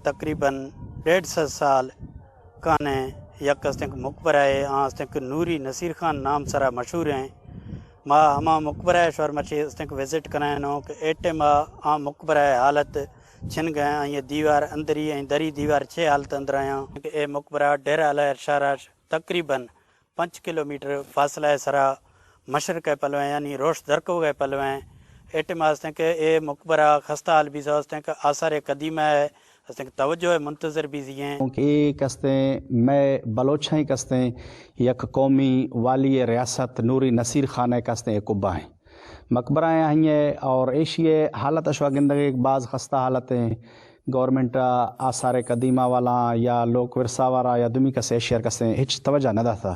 تقریباً ڈیڑھ سو سال کہنیں یک استنک مقبرہ ہے، آں استنک نوری نصیر خان نام سرا مشہور ہیں۔ ما ہما مقبرہ شور مچے استنک وزٹ کنائنوں کہ اے ٹائم آ مقبرہ حالت چھن گئے، آئی دیوار اندری، آئی دری دیوار چھ حالت اندر آیاں کہ اے مقبرہ ڈیرہ الہر شاہ را تقریباً پنچ کلومیٹر فاصلہ سرا مشرق پلویں، یعنی روش درکوگ پلویں۔ اے ٹائم آستیں کہ اے مقبرہ خستہ حال بیزا استیں کہ آثار قدیمہ ہے، استیں کہ توجہ منتظر بیزی ہیں۔ اے کستیں مئے بلوچاں کستیں یک قومی والی ریاست نوری نصیر خان ءِ کستیں اے قبہ ہیں۔ مقبرہ ہیں آئی ءِ اور ایشی ءِ حالت ءَ شوا گندگ ءَ باز خستہ حالت ہیں۔ گورنمنٹ ءَ آثار قدیمہ والا یا لوک ورثہ والا یا دومی کسے ایشی ءَ کسے ہچ توجہ نہ داتا۔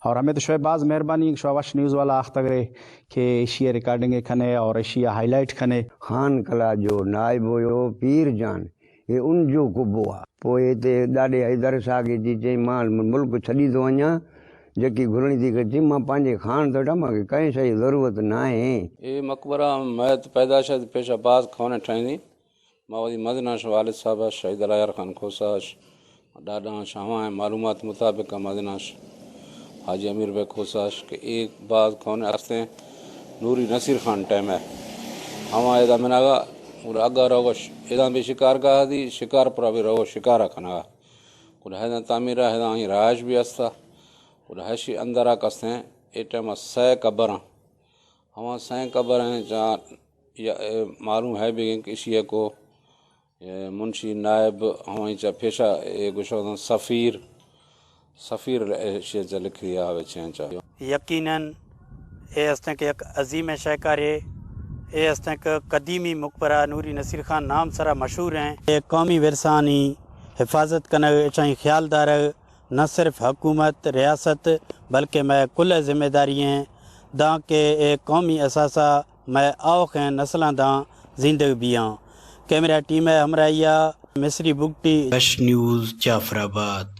اور ہمیں تو شوئے باز مہربانی شوا وش نیوز والا آختگ رہے کہ ایشی ءِ ریکارڈنگ کنے اور ایشی ءَ ہائی لائٹ کنے۔ خان کلا جو نائب ہو پیر جان، اے ان جو قبو آ۔ پوئے تے ڈاڈے حیدر شاہ کے جی چے مال ملک چھڈی دو آیاں، جکی گھرنی دی کچی ماں پانجے خان تو ڈما کے کہیں شے ضرورت نہ ہے۔ اے مقبرہ میت پیدائش پیشہ باز کھونے ٹھائیں دی۔ ما وتی مزناش والد صاحب اش، شہید الہیار خان کھوسہ اش، ڈاڈا اش، ہما معلومات مطابق مزناش حاجی امیر بے کھوسہ اش کہ اے باز کھونے استیں نوری نصیر خان ٹائم ہے۔ ہما ادا مناگا اور اگا روگش ادا بھی شکارگاہ دی، شکار پرا بھی روگش شکارا کنگا۔ گڑا ہیداں تعمیر ءَ ہیداں آئی راج بھی استا۔ گڑا ہشی اندر ءَ کستیں اے ٹائم ءَ سئے قبراں۔ ہما سئے قبر ہیں چا یا، اے، معلوم ہے بھی کہ اشی کو، اے، منشی نائب ہمائی چا پیشہ اے گشودن سفیر، سفیر اشی چا لکھ دیا ہوئے چین چا۔ یقیناً اے ہستیں کہ یک عظیم شاہکارے، اے ہستیں کہ قدیمی مقبرہ نوری نصیر خان نام سرا مشہور ہیں۔ اے قومی ورثانی حفاظت کنگ، اچائی خیال دارگ نہ صرف حکومت، ریاست بلکہ مئے کل ذمہ داری ہیں داں کہ اے قومی اثاثہ مئے آوخیں نسلاں داں زندگ بیاں۔ کیمرہ ٹیم ءِ ہمراہی ءَ مصری بگٹی۔ وش نیوز، جعفر آباد۔